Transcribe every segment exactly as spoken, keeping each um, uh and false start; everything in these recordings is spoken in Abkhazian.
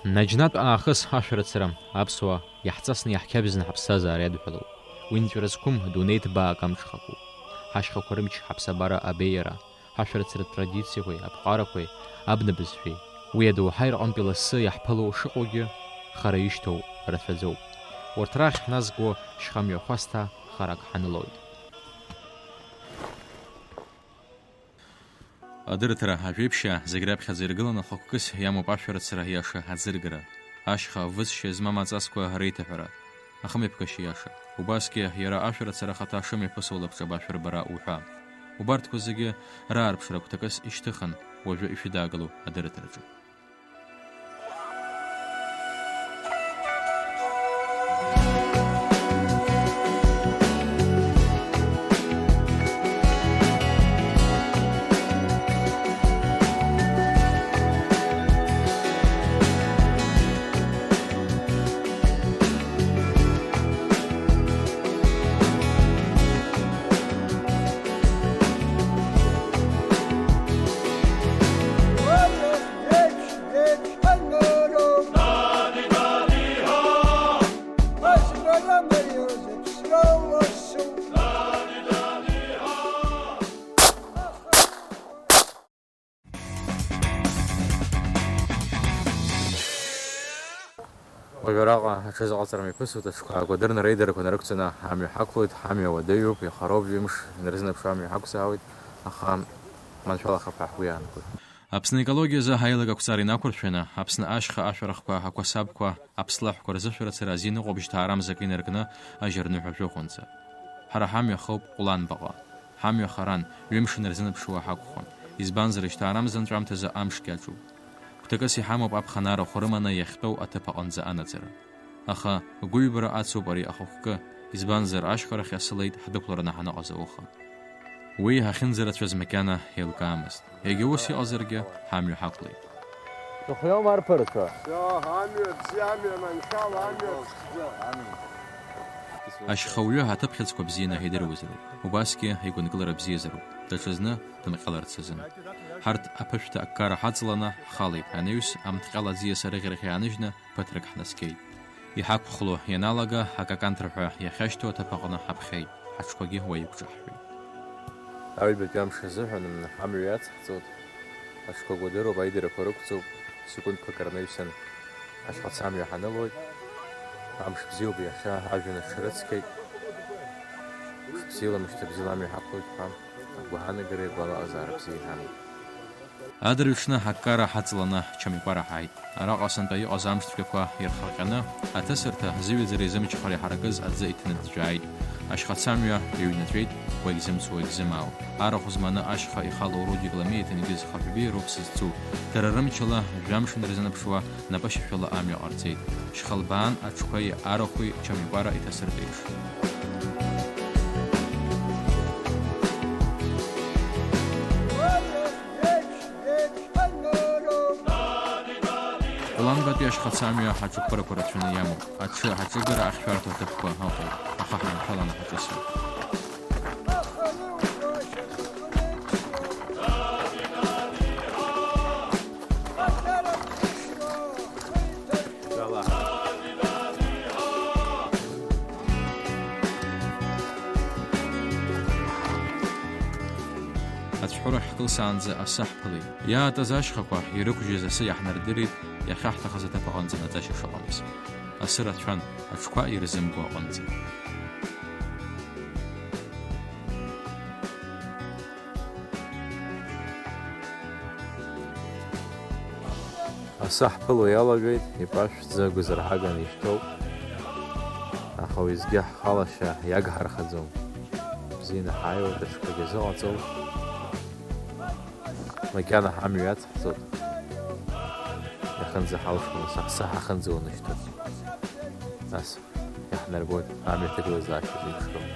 Наџьнатә аахыс ашәарыцара аԥсуаа иаҳҵасны иаҳқьабзны ҳаԥсҭазаара иадҳәалоуп. Уи нҵәара зқәым дунеи ҭбаак амҽхакуп. Ҳашьхақәа рымч, ҳаԥсабара абеиара, ҳашәарыцаратә традициақәеи аԥҟарақәеи абнабызшәеи, уи адоуҳа ирҟынтәи лассы иаҳԥыло шыҟоугьы, хара ишьҭоу рацәаӡоуп. Урҭ рахь ҳназго шьха мҩахәасҭа харак ҳанылоит. Адырраҭара ажәеиԥшьаа зегь раԥхьаӡа иргыланы хықәкыс иамоуп ашәарыцара иаша аӡыргара, ашьха высшьа змам аҵасқәа реиҭаҳәара, ахымҩаԥгашьа иаша. Убасгьы иара ашәарыцара ахаҭа шымҩаԥысуа лабҿаба шәырбара уҳәа. Убарҭқәа зегьы раарԥшра гәҭакыс ишьҭыхын, уажәы ишәыдаагалоу адырраҭараҿы. Уажәраҟа аҽазыҟаҵара мҩаԥысуеит, аҽқәа аагәадырны реидарақәа нарықәҵаны амҩа ҳақәлоит, ҳамҩа уадаҩуп, ихароуп, ҩымш инарзынаԥшуа амҩа ҳақәзаауеит, аха маншәалахап ҳәа ҳгәы иаанагоит. Аԥсны аекологиазы аилак ақәҵара инақәыршәаны, Аԥсны ашьха ашәарахқәа, ақәасабқәа, аԥслаҳәқәа рзышәарыцара азин ыҟоуп жьҭаарамзак инаркны ажьырныҳәа жәохәынӡа. Ҳара ҳамҩа хоуп Ҟәланбаҟа. Ҳамҩа харан, ҩымш инарзынаԥшуа ҳакәхон. Избанзар, жьҭаарамза анҵәамҭазы амшгьы аҿуп. Гәҭакыс иҳамоуп аԥхын арахә рыманы иахьтәоу аҭыԥ аҟынӡа анаӡара. Аха гәыҩбара ацуп ари ахықәкы, избанзар, ашьхарахь асылеит ҳдәықәлараны ҳаныҟаз ауха. Уи иҳахьынӡарацәаз макьана еилкаамызт. Егьа ус иҟазаргьы, ҳамҩа ҳақәлеит. Сыхиоума арԥарацәа? Всё, амҩа бзиа, амҩа маншәала, амҩа ԥшӡа. Ашьхауҩы аҭыԥхьыӡқәа бзианы ҳидыруазароуп, убасгьы игәынкылара бзиазароуп, даҽазны дымҟьаларц азын. Ҳарҭ аԥышәҭа аккара ҳаҵаланы ҳхалеит, анаҩс амҭҟьала аӡиас арыӷьарахь иааныжьны ԥыҭрак ҳнаскьеит. Иҳақәхәло ианалага, акаканҭра ҳәа иахьашьҭоу аҭыԥ аҟны ҳаԥхьеит, ҳаҽқәагьы уа иқәҿаҳҳәеит. Аҩбатәи амш азыҳәан ҳамҩа иацҳҵоит, аҽқәа гәадыроуп, аидарақәа рықәҵоуп, секундқәак рнаҩсан ашьхацамҩа ҳанылоит. Амш бзиоуп иахьа, ажәҩан аҽарыцқьеит. Мш бзиала, мышьҭа бзиала амҩа ҳақәлоит ҳәа агәаҳанагареи агәалаҟазаара бзиеи ҳамоуп. Адырҩаҽны аккара ҳаҵаланы Чамикәара ҳааит. Араҟа сынтәа иҟаз амш цәгьақәа ирхырҟьаны, аҭысырҭа зыҩаӡареи зымчхареи ҳаракыз аӡы иҭныҵәҵәааит. Ашьхацамҩа иҩнаҵәеит, уагьзымцо уагьзымаауа. Арахә зманы ашьха ихалоу Рудик Ламиа иҭенгьыз хажәбеи роуп сызцу. Дара рымчала, жәамш инарзынаԥшуа, напышьашәала амҩа ҟарҵеит. Шьхалбаан аҽқәеи арахәи Чамикәара иҭасыртә еиԥш. Улан-Батәи ашьхацамҩа ҳаҿықәԥарақәа рацәаны иамоуп. Аҽы ҳаҿыгара ахьшәарҭоу аҭыԥқәа ыҟоуп, аха ҳанҭаланы ҳаҿысуеит. Ацәҳәыра ҳкылсаанӡа асы ҳԥылеит. Иаатыз ашьхақәа ирықәжьыз асы иаҳнардырит, иахьаҳҭахыз аҭыԥ аҟынӡа наӡашьа шыҟамыз. Асы рацәан, аҽқәа ирзымго аҟынӡа. Асы ҳԥыло иалагеит, ипашәӡа гәазырҳаганы ишьҭоуп. Аха уеизгьы ҳхалашьа иагҳархаӡом. Бзианы ҳааиуеит, аҽқәагьы азыҟаҵом. Макьана ҳамҩа иацҳҵоит. Иахьынӡаҳалшо, нас аԥсы ҳахынӡаунашьҭыр. Нас иаҳнарбоит амҩа аҭагылазаашьа зеиԥшроу.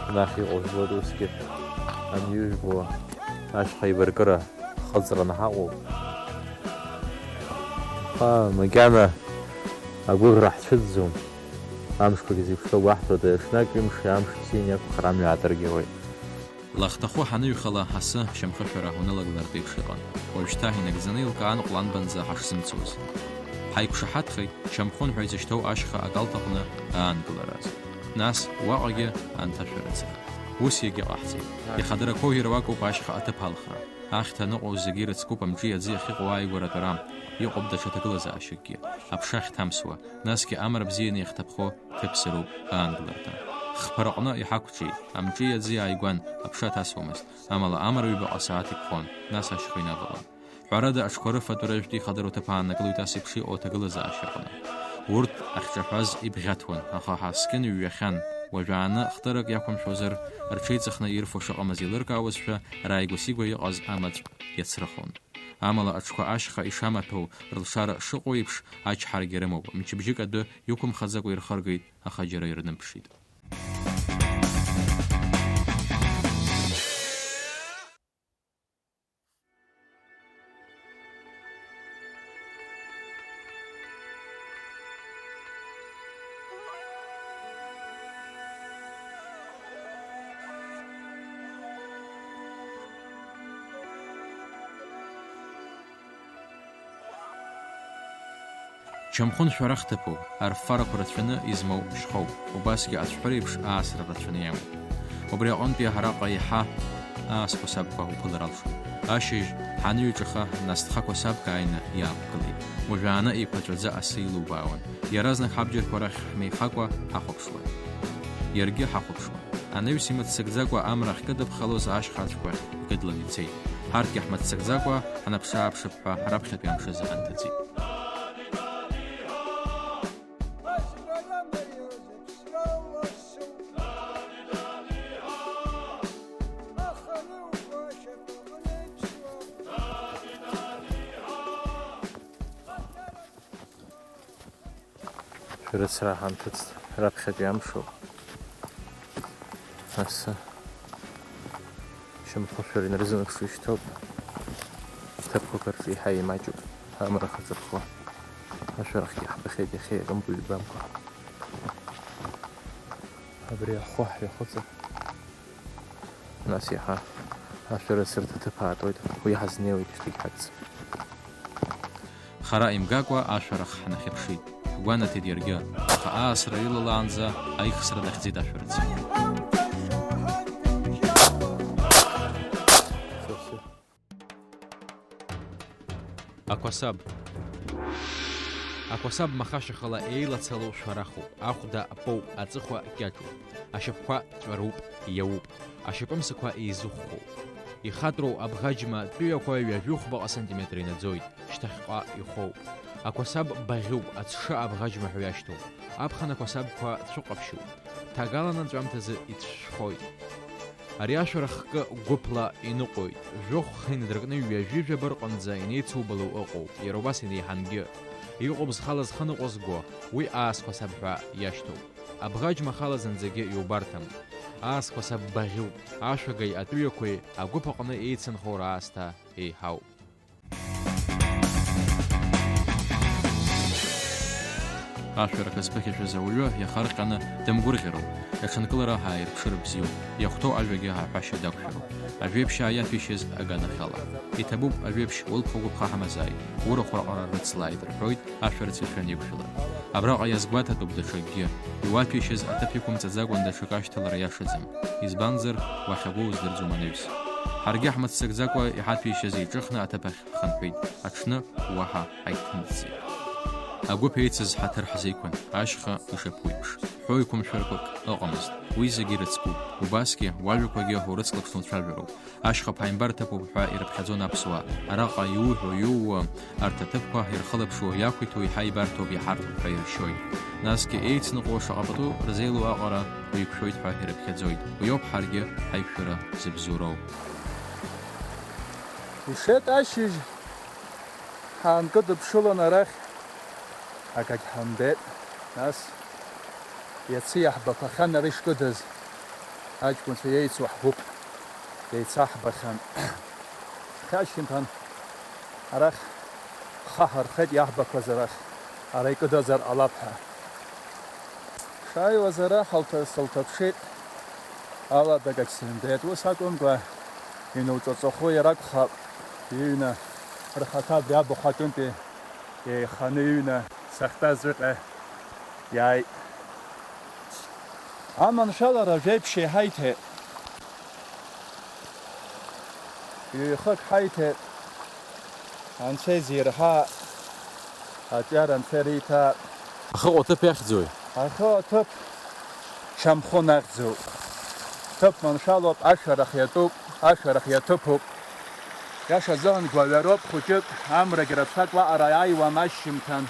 Анахь иҟоу жәбоит усгьы. Ани ижәбо ашьха еибаркыра хыҵраны ҳаҟоуп. Ха, макьана агәыӷра ҳцәыӡӡом. Амшқәагьы зеиԥшроу гәаҳҭоит, ҽнак ҩымш амш бзианы иақәхар амҩа ааҭаргьы ауеит. Лахҭахәы ҳаныҩхала, асы шьамхышәара уналагылартә еиԥш иҟан. Уажәшьҭа инагӡаны илкаан Ҟәланбанӡа ҳашзымцоз. Ҳаиқәшаҳаҭхеит, Шьамхәын ҳәа изышьҭоу ашьха акалҭ аҟны аанкылараз. Нас уаҟагьы анҭашәарыцара. Ус иагьыҟаҳҵеит. Ихадарақәоу иара уакоуп ашьха аҭыԥ алхра. Ахьҭа аныҟоу зегьы ирыцкуп амҿи аӡи ахьыҟоу ааигәара атәара. Иҟоуп даҽа ҭагылазаашьакгьы, аԥша ахьҭамсуа, насгьы амра бзианы иахьҭаԥхо ҭыԥзароуп аангыларҭа. Хԥараҟны иҳақәҿиеит, амҿи аӡи ааигәан аԥша ҭасуамызт, амала амра ҩбаҟа сааҭ иԥхон, нас ашьха инавалон. Ҳәарада, аҽқәа рыфатәара жәтәи ихадароу ҭыԥ ааннакылоит ас еиԥш иҟоу аҭагылазаашьа аҟны. Урҭ ахьҿаҳәаз ибӷьаҭуан, аха ҳаскьын иҩахьан, уажәааны хҭарак иақәымшәозар, рҽеиҵыхны ирфо шыҟамыз еилыркаауазшәа, рааигәа-сигәа иҟаз амаҵә иацрыхон. Амала аҽқәа ашьха ишамаҭәоу, рылшара шыҟоу еиԥш, ачҳарагьы рымоуп, мчыбжьык адәы иқәымхаӡакәа ирхыргеит, аха џьара ирнымԥшит. Шьамхәын шәарах ҭыԥуп, арффарақәа рацәаны измоу шьхоуп, убасгьы ацәҳәыреиԥш аасра рацәаны иамоуп. Убри аҟынтәи араҟа еиҳа аасқәа сабқәа уԥылар алшоит. Ашьыжь ҳаныҩҿаха, нас ҭхақәа сабк ааины иаақәгылеит. Уажәааны еиқәаҵәаӡа асы илубаауан. Иаразнак ҳабџьарқәа рахь ҳмеихакәа ҳахәаԥшуан. Иаргьы ҳахәаԥшуан. Анаҩс имыццакӡакәа амра ахькыдыԥхалоз ашьха ацәқәа ахь икыдланы ицеит. Ҳарҭгьы ҳмыццакӡакәа ҳнаԥшы-ааԥшып ҳәа раԥхьатәи амш азы ҳанҭыҵит. Шәарыцара ҳанҭыҵт, раԥхьатәи амшоуп. Асы шьамхы шәара инарзынаԥшуа ишьҭоуп. Ҭыԥқәак рҿы еиҳа еимаҷуп, амра хаҵархо. Ашәарахгьы ҳбахьеит иахьа иакымкәа-ҩбамкәа. Абри ахәы ҳҩахыҵып. Нас иаҳа ашәарыцарҭа ҭыԥ аатуеит, уи ҳазнеиуеит шьҭагь ҳаццып. Хара имгакәа ашәарах ҳнахьыԥшит. Ҳгәанаҭеит иаргьы, аха аасра илалаанӡа аихсра дахьӡеит ашәарыцаҩ. Ақәасаб. Ақәасаб махашьахала еилацало шәарахуп, ахәда поуп, аҵыхәа кьаҿуп, ашьапқәа ҵәаруп, иауп, ашьапымсақәа еизыхәхәоуп. Ихатәроу абӷаџьма тәыҩақәа ҩажәихәбаҟа сантиметр инаӡоит, шьҭахьҟа ихоуп. Ақәасаб баӷьуп, аҽы абӷаџьма ҳәа иашьҭоуп. Аԥхын ақәасабқәа цәыҟаԥшьуп, ҭагалан анҵәамҭазы ицәшәхоит. Ари ашәарах хкы гәыԥла иныҟәоит, жәохә хы инадыркны ҩажәи жәаба рҟынӡа инеицубало ыҟоуп, иара убас инеиҳангьы. Иҟоуп зхала зхы ныҟәызго, уи аасқәасаб ҳәа иашьҭоуп. Абӷаџьма ахала зынӡагьы иубарҭам. Аасқәасаб баӷьуп, ашәагаи атәыҩақәеи агәыԥ аҟны еицынхо раасҭа еиҳауп. Ашәарах зԥыхьашәаз ауаҩы иахарҟьаны дымгәырӷьароуп, иҽынкылара ааирԥшыр бзиоуп, иахәҭоу ажәагьы аҳәашьа дақәшәароуп. Ажәеиԥшьаа иаҭәеишьаз аганахьала. Иҭабуп, ажәеиԥшь, улԥха-угәыԥха ҳамазааит, урахә раҟара рыцлааит, рҳәоит ашәарыцаҩцәа анеиқәшәалак. Абраҟа иазгәаҭатәуп даҽакгьы. Иуаҭәеишьаз аҭыԥ иқәымҵаӡакәан даҽакы ашьҭалара иашаӡам. Избанзар, уахьагәоу уздырӡом анаҩс. Ҳаргьы ҳмыццакӡакәа иҳаҭәеишьаз еиҿыхны аҭыԥ ахь ҳхынҳәит, аҽны уаҳа ҳаиҭымҵӡеит. Агәыԥ еицыз ҳаҭыр ҳзеиқәын, ашьха ишаԥу еиԥш. Ҳәоу еиқәымшәарақәак ыҟамызт, уи зегьы ирыцкуп, убасгьы уажәақәагьы урыцклаԥшны уцәажәароуп. Ашьха ԥааимбар ҭыԥуп ҳәа ирыԥхьаӡон аԥсуаа, араҟа иуҳәо, иууо, арҭ аҭыԥқәа ирхылаԥшуа, иақәиҭу еиҳа ибарҭоуп, иҳарҭоуп ҳәа иршьоит. Насгьы еицныҟәо шаҟа пату рзеилоу аҟара уиқәшәоит ҳәа ирыԥхьаӡоит. Уи ауп ҳаргьы ҳаиқәшәара зыбзоуроу. Ишеит ашьыжь, ҳаанкыдыԥшылон арахь, акагь ҳамбеит. Нас иацы иаҳбақәахьан ара ишкыдыз, аҷкәынцәа еицу ҳгәыԥ еицаҳбахьан. Хьашьынҭан арахь ҳхы ҳархеит иаҳбақәаз арахь, ара икыдазар ҟалап ҳәа. Шааиуаз ара ҳалҭа-, сылҭаԥшит. Аладагагь сымбеит, ус акәымкәа, инуҵаҵахо иара акәхап, иҩны, рхаҭа абри абахә аҿынтәи еиханы иҩны сахьтәаз ҩыҟа иааит. Аманшәалара жәеиԥшь еиҳа иҭеит. Ҩ-хык ҳаиҭеит. Анцәа изирҳа, аҿиара Анцәа ириҭа. Ахы ҟәаҭыԥ иахьӡуи? Ахы ҟәаҭыԥ Шьамхәын ахьӡуп. Ҭыԥ маншәалоуп, ашәарах иатәуп, ашәарах иаҭыԥуп. Иашазыҳәан гәаҩароуп хәыҷык, амрагь рацәак уаҟара иааиуам ашьжьымҭан,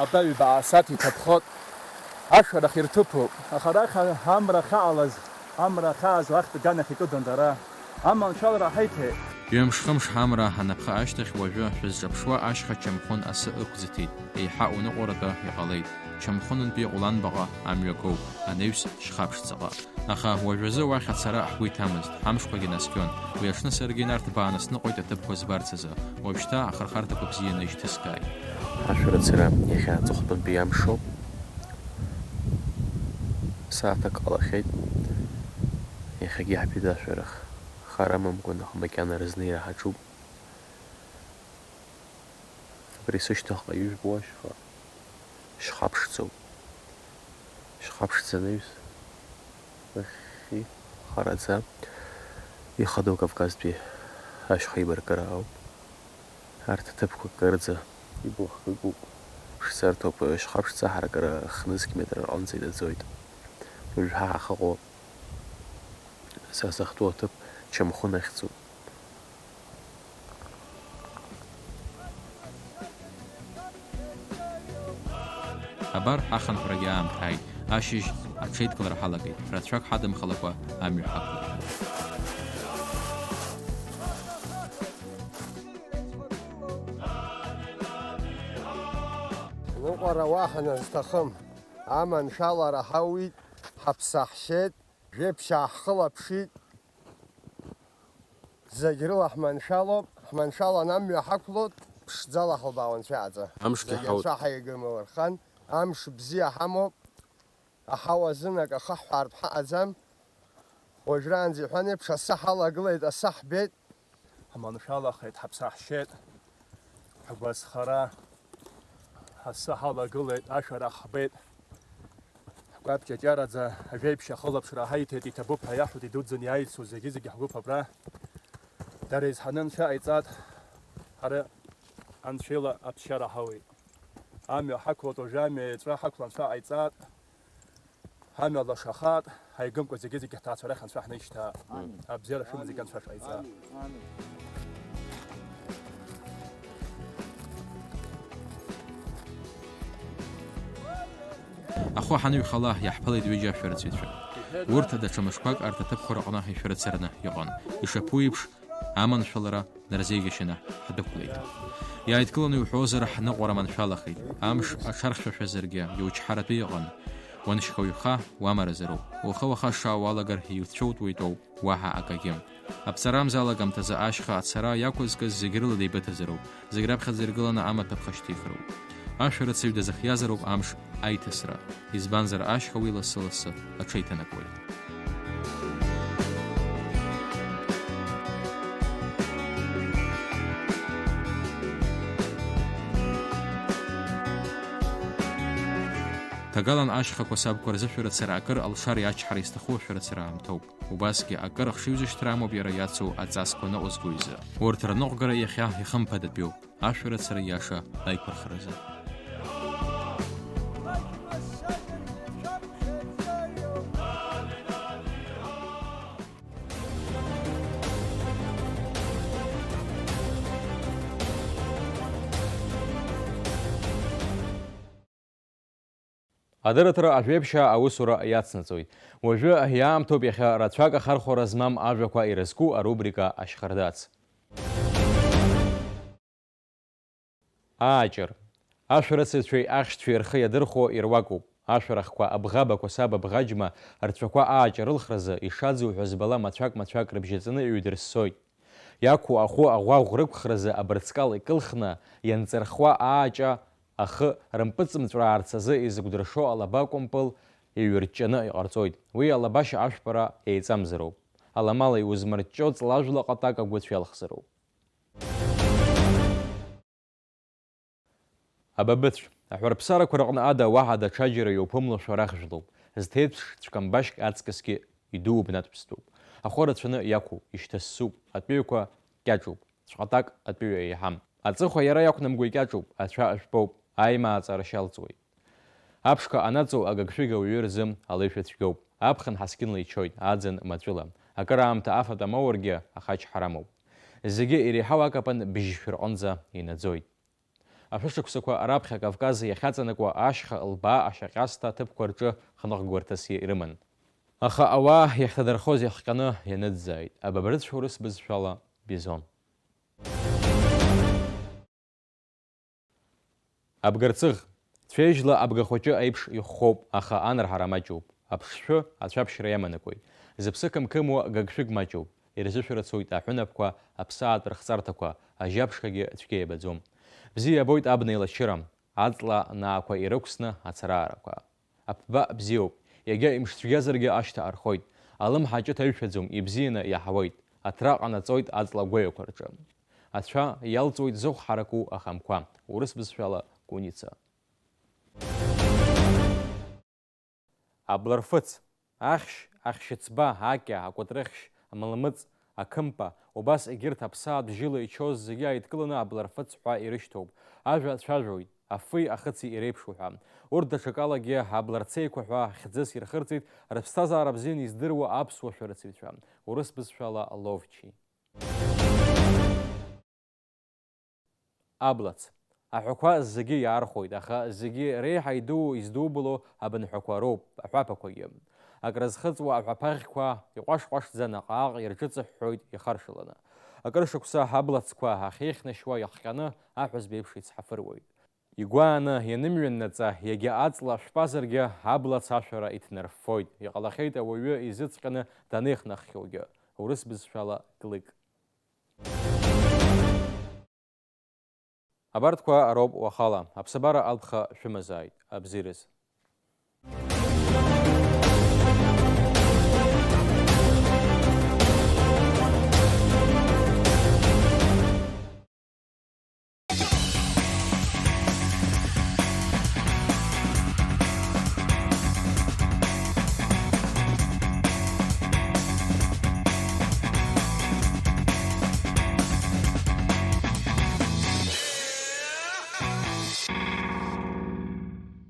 аба ҩба асааҭ иҭаԥхоит. Ашәарах ирҭыԥуп, аха арахь амра ахьаҟалаз, амра ахьааз уахьтә аганахь икыдын дара. Аманшәалара ҳаиҭеит. Ҩымш-хымш ҳамра ҳаннаԥха ашьҭахь, уажәы шәызҿаԥшуа ашьха Чамхәын асы ықәӡыҭит, еиҳа уныҟәаратәы иҟалеит. Чамхәынынтәи Ҟәланбаҟа амҩа гоуп, анаҩс Шьхаԥшӡаҟа. Аха уажәазы уахь ацара ҳгәы иҭамызт, ҳамшқәагьы наскьон. Уи аҽны саргьы инарҭбааны сныҟәеит аҭыԥқәа збарц азы. Уажәшьҭа ахырхарҭақәа бзианы ишьҭыскааит. Ашәарыцара иахьа аҵыхәтәантәи амшоуп. Сааҭк ҟалахьеит. Иахьагьы иаҳбеит ашәарах. Хар амамкәан, аха макьана рызнеира ҳаҿуп. Абри сышьҭахьҟа ижәбо ашьха, шьха ԥшӡоуп. Шьха ԥшӡа анаҩс, нахьхьи хараӡа ихадоу Кавказтәи ашьха еибаркыра ауп. Арҭ аҭыԥқәа кырӡа иблахкыгоуп. Ԥшӡа рҭоуп, шьха ԥшӡа ҳаракыра хнызқь метр рҟынӡа инаӡоит. Уажә ҳа ҳахьыҟоу, са сахьтәоу аҭыԥ Чамхәын ахьӡуп. Абар, ахынҳәрагьы аамҭа ааит. Ашьыжь аҽеидкылара ҳалагеит, рацәак ҳадымхалакәа амҩа ҳақәлеит. Ныҟәара уаҳа назҭахым, аманшәалара ҳауит, ҳаԥсаҳшьеит. Жәеиԥшьаа ҳхылаԥшит, зегь рыла ҳманшәалоуп, ҳманшәалан амҩа ҳақәлоит, ԥшӡала ҳалбаауан цәаӡа. Амшгьы зегь ҳауит. Анцәа ҳаигымлырхан, амш бзиа ҳамоуп, аҳауа азын акы ахаҳҳәаартә ҳаҟаӡам. Уажәраанӡа иҳәан еиԥш, асы ҳалагылеит, асы ҳбеит. Ҳманшәалахеит, ҳаԥсаҳшьеит, ҳгәазхара, асы ҳалагылеит, ашәарах ҳбеит. Ҳкәаԥ ҷаҷараӡа ажәеиԥшь ахылаԥшра ҳаиҭеит, иҭабуп ҳәа иаҳәоит идуӡӡаны иааицу зегьы-зегьы ҳгәыԥ абра. Дара изҳаны анцәа ҟаиҵат, ҳара анцәа ила аԥсшьара ҳауеит. Амҩа ҳақәлоит, уажәы амҩа еҵәа ҳақәла анцәа ҟаиҵат. Амҩа лашахаат, ҳаигымкәа зегьы-зегьы ҳҭаацәа рахь анцәа ҳнеишьҭаа. Амин. Абзиара шәымоу зегьы анцәа шәҟаиҵаа. Амин. Амин. Ахәы ҳаныҩхала, иаҳԥылеит ҩыџьа ашәарыцаҩцәа. Урҭ даҽа мышқәак арҭ аҭыԥқәа рҟны ишәарыцараны иҟан. Ишаԥу еиԥш, аманшәалара нарзеиӷьашьаны ҳдәықәлеит. Иааидкыланы иуҳәозар, ҳныҟәара маншәалахеит. Амш аҽархьшәашәазаргьы, иучҳаратәы иҟан. Уаншьхаҩха, уамаразароуп. Уаха-уаха ашша уалагар, иуцәоутәуеитоуп, уаҳа акагьы. Аԥҵарамза алагамҭазы ашьха ацара иақәызкыз зегь рыла деибыҭазароуп. Зегь раԥхьаӡа иргыланы амаҭәа ԥхашьҭихроуп. Ашәарыцаҩ дазыхиазароуп амш аиҭасра, избанзар, ашьха уи лассы-лассы аҽеиҭанакуеит. Ҭагалан ашьхақәа сабқәа рзышәарыцара акыр алшареи ачҳареи зҭаху ашәарыцара аамҭоуп. Убасгьы акыр ахшыҩзышьҭра амоуп иара иацу аҵасқәа ныҟәызго изы. Урҭ рныҟәгара иахьа ихымԥадатәиуп, ашәарыцара иаша аиқәырхаразы. Адырраҭара ажәеиԥшьаа аусура иацнаҵоит. Уажәы иаамҭоуп иахьа рацәак ахархәара змам ажәақәа ирызку арубрика Ашьхардац. Ааҷыр. Ашәарыцаҩцәеи ахьшьцәеи рхы иадырхәо ируакуп. Ашәарахқәа абӷабақәа саб абӷаџьма рцәақәа ааҷырылхразы, ишаӡуҳәа збала, мацәак-мацәак рыбжьаҵаны иҩдырссоит. Иақәу ахәы аӷәаӷә рықәхразы абырҵкал икылхны, ианҵырхуа ааҷа ахы рымпыҵымҵәраарц азы изықәдыршо алаба кәымпыл Иҩырҷҷаны иҟарҵоит. Уи алабашьа ашәпара еиҵамзароуп. Аламала иузмырҷҷо ҵлажәла ҟатак агәыцә иалхзароуп. Абабыцә, аҳәарԥсарақәа рҟны ада уаҳа даҽаџьара иуԥымлошәа рахьжәлоуп. Зҭеиҭԥш цәкамбашьк аҵкысгьы идуу бнатәԥстәуп. Ахәы рацәаны иақәуп, ишьҭассуп, атәыҩақәа кьаҿуп, цәҟатак атәыҩа еиҳам. Аҵыхәа иара иақәнамго икьаҿуп, ацәа жәпоуп, аимааҵара шьалҵуеит. Аԥшқа анаҵоу агыгшәыг ауаҩы рзы алеишәа цәгьоуп. Аԥхын ҳаскьынла ичоит, аӡын маҵәыла. Акыраамҭа афатә амоургьы ахачҳара амоуп. Зегьы иреиҳау акапан бжьшәа рҟынӡа инаӡоит. Ашәышықәсақәа раԥхьа Кавказ иахьаҵанакуа ашьха лбаа ашьаҟьасҭа аҭыԥқәа рҿы хныҟәгәарҭас ирыман. Аха ауаа иахьҭадырхоз иахҟьаны ианыӡӡааит, абабрыцә урыс бызшәала бизон. Абгарцыӷ. Цәеижьла абгахәыҷы аиԥш ихәхәоуп, аха анарҳара маҷуп. Аԥшшәы ацәаԥшьра иаманакуеит. Зыԥсы қымқымуа гыгшәыг маҷуп. Ирзышәарыцоит аҳәынаԥқәа, аԥсаатә рыхҵарҭақәа, ажьаԥшқагьы цәгьа иабаӡом. Бзиа иабоит абна еилачыра, аҵла наақәа ирықәсны ацараарақәа. Аԥба бзиоуп, иагьа имшцәгьазаргьы ашьҭа архоит. Алымҳа аҿы ҭаҩшәаӡом, ибзианы иаҳауеит. Аҭра ҟанаҵоит аҵла гәаҩақәа рҿы. Ацәа иалҵуеит зыхә ҳараку ахамқәа, урыс бызшәала куница. Абларфыц, ахьшь, ахьшьыцба, акьа, акәатрыхьшь, амалмыҵ, ақымпа, убас егьырҭ аԥсаатә бжьыла ичоз зегьы ааидкыланы абларфыц ҳәа ирышьҭоуп. Ажәа цәажәоит, афи ахыци иреиԥшу ҳәа. Урҭ даҽакалагьы абларцеиқәа ҳәа хьӡыс ирхырҵеит рыԥсҭазаара бзианы издыруа аԥсуа шәарыцаҩцәа, урыс бызшәала ловчи. Аблац. Аҳәақәа зегьы иаархәоит, аха зегьы реиҳа идуу издубало абынҳәақәа роуп, аҳәаԥақәагьы. Акрызхыҵуа аҳәаԥаӷьқәа иҟәаш-ҟәашӡа наҟ-ааҟ ирҿыҵыҳәҳәоит ихаршаланы. Акыр шықәса аблацқәа ахьеихьнашьуа иахҟьаны аҳәызба еиԥш ицҳафыруеит. Игәааны ианымҩаннаҵа, иагьа аҵла шәпазаргьы, аблац ашәара иҭнарффоит. Иҟалахьеит ауаҩы изыҵҟьаны данеихнаххьоугьы, урыс бызшәала клык. Абарҭқәа роуп уахала. Аԥсабара алԥха шәымазааит, абзиараз.